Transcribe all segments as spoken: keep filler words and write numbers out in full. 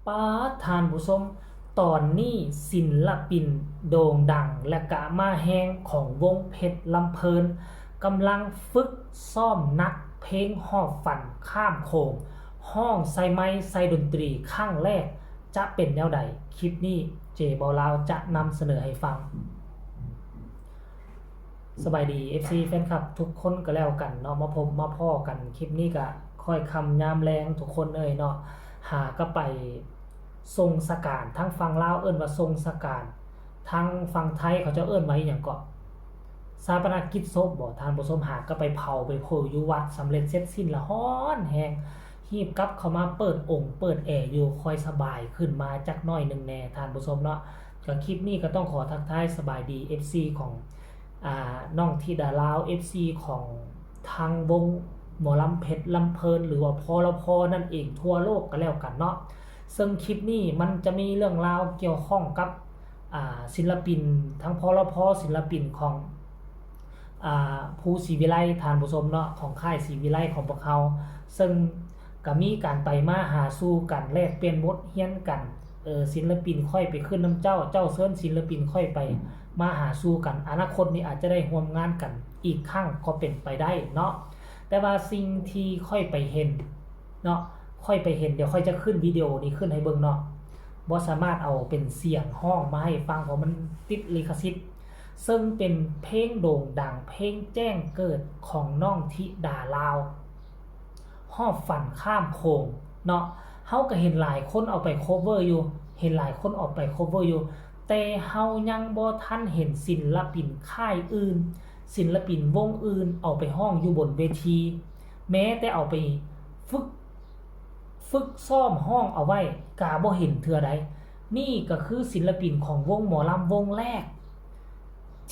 ป๊าด ท่านผู้ชม ตอนนี้ศิลปินโด่งดังและกะมาแฮงของวงเพชรลำเพลิน กำลังฝึกซ้อมหนักเพลงฮอดฝันข้ามโขง ฮ้องใส่ไมค์ใส่ดนตรีครั้งแรก จะเป็นแนวใด คลิปนี้เจเบาลาวจะนำเสนอให้ฟัง สบายดี เอฟซี แฟนคลับทุกคนก็แล้วกันเนาะ มาพบมาพ้อกัน คลิปนี้ก็ค่อยค่ำยามแลงทุกคนเอ้ยเนาะ หากะไปส่งสการ ทางฝั่งลาวเอิ้นว่าส่งสการ ทางฝั่งไทยเขาเจ้าเอิ้นว่าอิหยังเกาะ ฌาปนกิจศพบ่ ท่านผู้ชม หากะไปเผาไปเผาอยู่วัดสำเร็จเสร็จสิ้นละฮ้อนแฮง ฮีบกลับเข้ามาเปิดองค์เปิดแอร์อยู่ ค่อยสบายขึ้นมาจักหน่อยหนึ่งแน่ ท่านผู้ชมเนาะ ก็คลิปนี้ก็ต้องขอทักทายสบายดี เอฟซี ของ อ่า น้องธิดาลาว เอฟซี ของทางวงหมอลำเพชรลำเพลิน หรือว่า พลพ นั่นเอง ทั่วโลกก็แล้วกันเนาะ ซึ่งคลิปนี้มันจะมีเรื่องราวเกี่ยวข้องกับ อ่า ศิลปิน ทั้ง พลพ ศิลปินของ อ่า ภูศรีวิไล ท่านผู้ชมเนาะ ของค่ายศรีวิไลของพวกเขา ซึ่งก็มีการไปมาหาสู่กัน แลกเปลี่ยนบทเรียนกัน เออ ศิลปินข้อยไปขึ้นนำเจ้า เจ้าเชิญศิลปินข้อยไปมาหาสู่กัน อนาคตนี้อาจจะได้ร่วมงานกันอีกครั้งก็เป็นไปได้เนาะ แต่ว่าสิ่งที่ข้อยไปเห็นเนาะ ข้อยไปเห็น เดี๋ยวข้อยจะขึ้นวิดีโอนี้ขึ้นให้เบิ่งเนาะ บ่สามารถเอาเป็นเสียงฮ้องมาให้ฟัง เพราะมันติดลิขสิทธิ์ ซึ่งเป็นเพลงโด่งดัง เพลงแจ้งเกิดของน้องธิดาลาว ฮอดฝันข้ามโขงเนาะ เฮาก็เห็นหลายคนเอาไป cover อยู่ เห็นหลายคนเอาไป cover อยู่ แต่เฮายังบ่ทันเห็นศิลปินค่ายอื่น ศิลปินวงอื่นเอาไปฮ้องอยู่บนเวที แม้แต่เอาไปฝึก ฝึกซ้อมฮ้องเอาไว้กะบ่เห็นเทื่อใด นี่ก็คือศิลปินของวงหมอลำวงแรก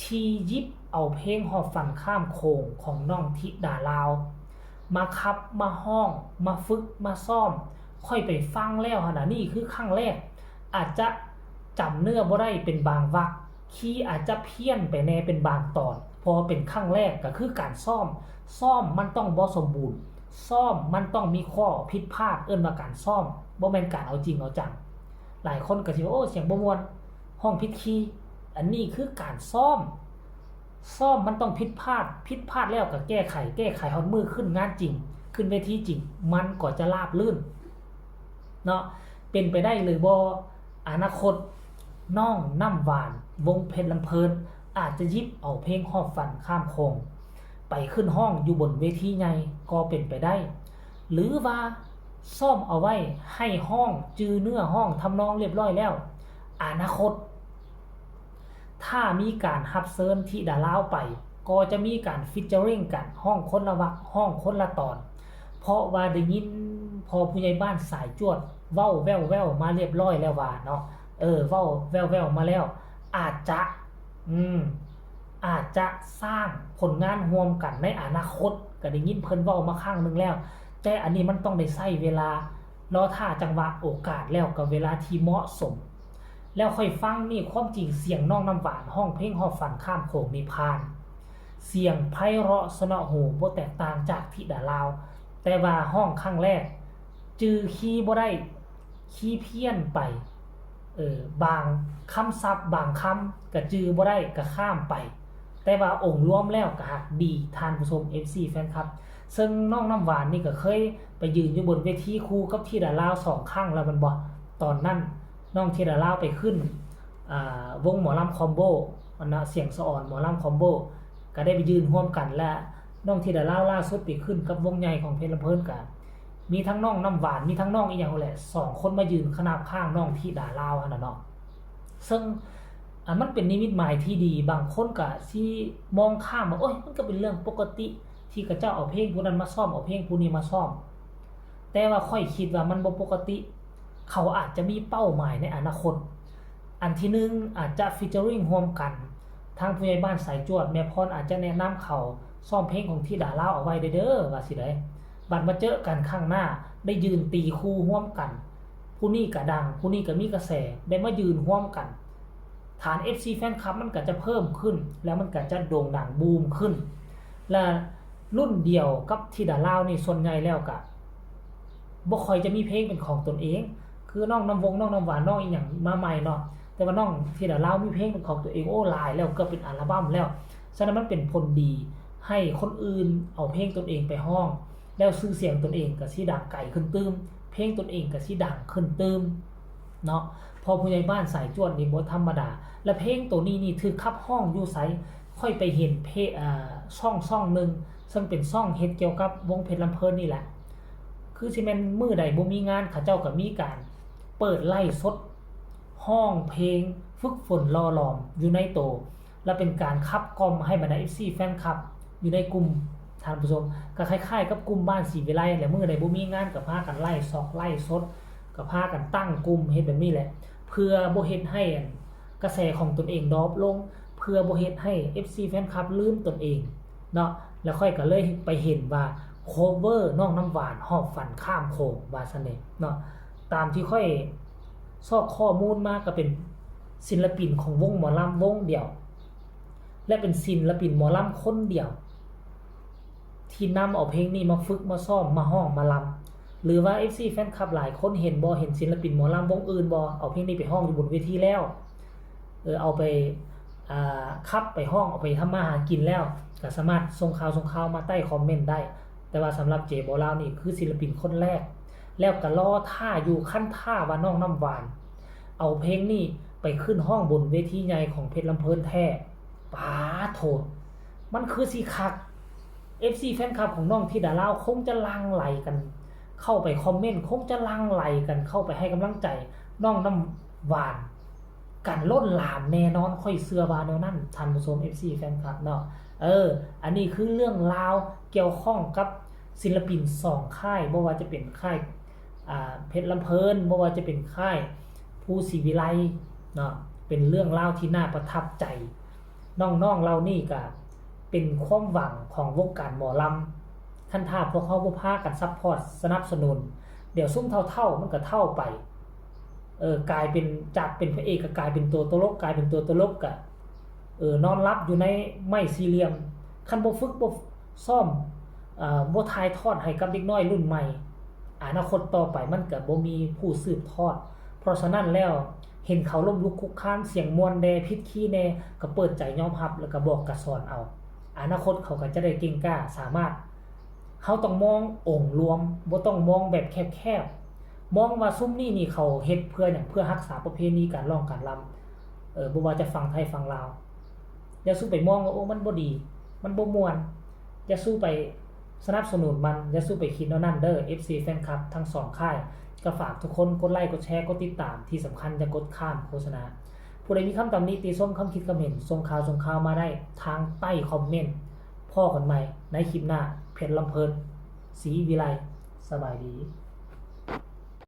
ที่หยิบเอาเพลงฮอดฝันข้ามโขงของน้องธิดาลาว มาขับ มาฮ้อง มาฝึก มาซ้อม ข้อยไปฟังแล้วหั้นนะ นี่คือครั้งแรก อาจจะจำเนื้อบ่ได้เป็นบางวรรค คีย์อาจจะเพี้ยนไปแหน่เป็นบางตอน เพราะว่าเป็นครั้งแรก ก็คือการซ้อม ซ้อมมันต้องบ่สมบูรณ์ ซ้อมมันต้องมีข้อผิดพลาด เอิ้นว่าการซ้อม บ่แม่นการเอาจริงเอาจัง หลายคนก็สิว่า โอ้ เสียงบ่ม่วน ฮ้องผิดคีย์ อันนี้คือการซ้อม ซ้อมมันต้องผิดพลาด ผิดพลาดแล้วก็แก้ไข แก้ไขฮอดมื้อขึ้นงานจริง ขึ้นเวทีจริง มันก็จะราบรื่นเนาะ เป็นไปได้หรือบ่ อนาคตน้องน้ำหวาน วงเพชรลำเพลิน อาจจะหยิบเอาเพลงฮอดฝันข้ามโขง ไปขึ้นฮ้องอยู่บนเวทีใหญ่ก็เป็นไปได้ หรือว่าซ้อมเอาไว้ให้ฮ้อง จื่อเนื้อฮ้องทำนองเรียบร้อยแล้ว อนาคต ถ้ามีการรับเชิญธิดาลาวไป ก็จะมีการ featuring กัน ฮ้องคนละวรรค ฮ้องคนละตอน เพราะว่าได้ยินพ่อผู้ใหญ่บ้านสายจวดเว้าแว่วๆมาเรียบร้อยแล้วว่าเนาะ เออ เว้าแว่วๆมาแล้ว อาจจะ อืม อาจจะสร้างผลงานร่วมกันในอนาคต ก็ได้ยินเพิ่นเว้ามาครั้งหนึ่งแล้ว แต่อันนี้มันต้องได้ใช้เวลา รอท่าจังหวะโอกาสแล้วก็เวลาที่เหมาะสม แล้วค่อยฟัง นี่ความจริงเสียงน้องน้ำหวานฮ้องเพลงฮอดฝันข้ามโขงนี่ผ่าน เสียงไพเราะเสนาะหู บ่แตกต่างจากธิดาลาว แต่ว่าฮ้องครั้งแรก จื่อคีย์บ่ได้ คีย์เพี้ยนไป เออ บางคำศัพท์บางคำก็จื่อบ่ได้ก็ข้ามไป แต่ว่าองค์รวมแล้วก็ฮักดี ท่านผู้ชม เอฟซี แฟนคลับ ซึ่งน้องน้ำหวานนี่ก็เคยไปยืนอยู่บนเวทีคู่กับธิดาลาวสองครั้งแล้วแม่นบ่ ตอนนั้นน้องธิดาลาวไปขึ้น อ่า วงหมอลำคอมโบ อันนะ เสียงสะออนหมอลำคอมโบ ก็ได้ไปยืนร่วมกัน และน้องธิดาลาวล่าสุดไปขึ้นกับวงใหญ่ของเพชรลำเพลิน ก็มีทั้งน้องน้ำหวาน มีทั้งน้องอีหยังแหละ สองคนมายืนขนาบข้างน้องธิดาลาวหั่นน่ะเนาะ ซึ่ง อ่ะ มันเป็นนิมิตหมายที่ดี บางคนก็สิมองข้ามว่า โอ้ย มันก็เป็นเรื่องปกติ ที่เขาเจ้าเอาเพลงผู้นั้นมาซ้อม เอาเพลงผู้นี้มาซ้อม แต่ว่าข้อยคิดว่ามันบ่ปกติ เขาอาจจะมีเป้าหมายในอนาคต อันที่หนึ่ง อาจจะ featuring ร่วมกัน ทางผู้ใหญ่บ้านสายจวด แม่พรอาจจะแนะนำเขา ซ้อมเพลงของธิดาลาวเอาไว้เด้อ ว่าสิได้ บัดมาเจอกันครั้งหน้า ได้ยืนตีคู่ร่วมกัน ผู้นี้ก็ดัง ผู้นี้ก็มีกระแส ได้มายืนร่วมกัน ฐาน เอฟซี แฟนคลับมันก็จะเพิ่มขึ้น แล้วมันก็จะโด่งดังบูมขึ้น และรุ่นเดียวกับธิดาลาวนี่ส่วนใหญ่แล้วก็บ่ค่อยจะมีเพลงเป็นของตนเอง คือน้องน้ำวงน้องน้ำหวานน้องอีหยังมาใหม่เนาะ แต่ว่าน้องธิดาลาวมีเพลงเป็นของตัวเองโอ้หลายแล้ว เกือบเป็นอัลบั้มแล้ว ฉะนั้นมันเป็นผลดีให้คนอื่นเอาเพลงตนเองไปฮ้อง แล้วชื่อเสียงตนเองก็สิดังไกลขึ้นตื้ม เพลงตนเองก็สิดังขึ้นตื้มเนาะ พอผู้ใหญ่บ้านสายจวดนี่บ่ธรรมดา และเพลงตัวนี้นี่ถือขับฮ้องอยู่ไส ค่อยไปเห็นเพจอ่าช่องช่องหนึ่ง ซึ่งเป็นช่องเฮ็ดเกี่ยวกับวงเพชรลำเพลินนี่แหละ คือสิแม่นมื้อใดบ่มีงาน เขาเจ้าก็มีการเปิดไลฟ์สดฮ้องเพลงฝึกฝนหล่อหลอมอยู่ในโต และเป็นการขับกล่อมให้บรรดา เอฟซี แฟนคลับ อยู่ในกลุ่ม ท่านผู้ชม ก็คล้ายๆกับกลุ่มบ้านศรีวิไล และมื้อใดบ่มีงานก็พากันไลฟ์ซอกไลฟ์สด ก็พากันตั้งกลุ่มเฮ็ดแบบนี้แหละ เพื่อบ่เฮ็ดให้อันกระแสของตนเองดรอปลง เพื่อบ่เฮ็ดให้ เอฟซี แฟนคลับลืมตนเองเนาะ แล้วข้อยก็เลยไปเห็นว่า cover น้องน้ำหวานหอบฝันข้ามโขงว่าซั่นเด้เนาะ ตามที่ข้อยซอกข้อมูลมาก็เป็นศิลปินของวงหมอลำวงเดียว และเป็นศิลปินหมอลำคนเดียว ที่นำเอาเพลงนี้มาฝึกมาซ้อมมาฮ้องมาลำ หรือว่า เอฟซี แฟนคลับหลายคนเห็นบ่ เห็นศิลปินหมอลำวงอื่นบ่ เอาเพลงนี้ไปฮ้องอยู่บนเวทีแล้ว เออ เอาไปอ่าขับไปฮ้อง เอาไปทำมาหากินแล้ว ก็สามารถส่งข่าวส่งข่าวมาใต้คอมเมนต์ได้ แต่ว่าสำหรับเจบอลาวนี่คือศิลปินคนแรก แล้วก็รอท่าอยู่ คันท่าว่าน้องน้ำหวาน เอาเพลงนี้ไปขึ้นฮ้องบนเวทีใหญ่ของเพชรลำเพลินแท้ ปาโถ มันคือสิคัก เอฟซี แฟนคลับของน้องธิดาลาวคงจะหลั่งไหลกัน เข้าไปคอมเมนต์ คงจะหลั่งไหลกันเข้าไปให้กำลังใจน้องน้ำหวาน กันล้นหลามแน่นอน ข้อยเชื่อว่าแนวนั้น ท่านผู้ชม เอฟซี แฟนคลับเนาะ เออ อันนี้คือเรื่องราวเกี่ยวข้องกับศิลปินสองค่าย บ่ว่าจะเป็นค่ายอ่าเพชรลำเพลิน บ่ว่าจะเป็นค่ายภูศรีวิไลเนาะ เป็นเรื่องราวที่น่าประทับใจ น้องๆเหล่านี้ก็เป็นความหวังของวงการหมอลำ คันถ้าพวกเฮาบ่พากันซัพพอร์ตสนับสนุน เดี๋ยวซุมเฒ่าๆมันก็เฒ่าไป เออ กลายเป็น จากเป็นพระเอกก็กลายเป็นตัวตลก กลายเป็นตัวตลกก็ เออ นอนหลับอยู่ในไม้สี่เหลี่ยม คันบ่ฝึกบ่ซ้อม เอ่อ บ่ถ่ายทอดให้กับเด็กน้อยรุ่นใหม่ อนาคตต่อไปมันก็บ่มีผู้สืบทอด เพราะฉะนั้นแล้ว เห็นเขาล้มลุกคลุกคลาน เสียงม่วนแด่ ผิดคีย์แน่ ก็เปิดใจยอมรับ แล้วก็บอกก็สอนเอา อนาคตเขาก็จะได้เก่งกล้า สามารถ เฮาต้องมององค์รวม บ่ต้องมองแบบแคบๆ มองว่าซุมนี้นี่เขาเฮ็ดเพื่อหยัง เพื่อรักษาประเพณีการร้องการรำ เออ บ่ว่าจะฝั่งไทยฝั่งลาว อย่าสู้ไปมองว่า โอ้ มันบ่ดี มันบ่ม่วน อย่าสู้ไปสนับสนุนมัน อย่าสู้ไปคิดแนวนั้นเด้อ เอฟซี แฟนคลับทั้งสองค่าย ก็ฝากทุกคนกดไลค์ กดแชร์ กดติดตาม ที่สำคัญอย่ากดข้ามโฆษณา ผู้ใดมีคำตำหนิติชม คำคิดคำเห็น ส่งข่าวส่งข่าวมาได้ทางใต้คอมเมนต์ พ้อกันใหม่ในคลิปหน้า เพชรลำเพลิน ศรีวิไล สบายดี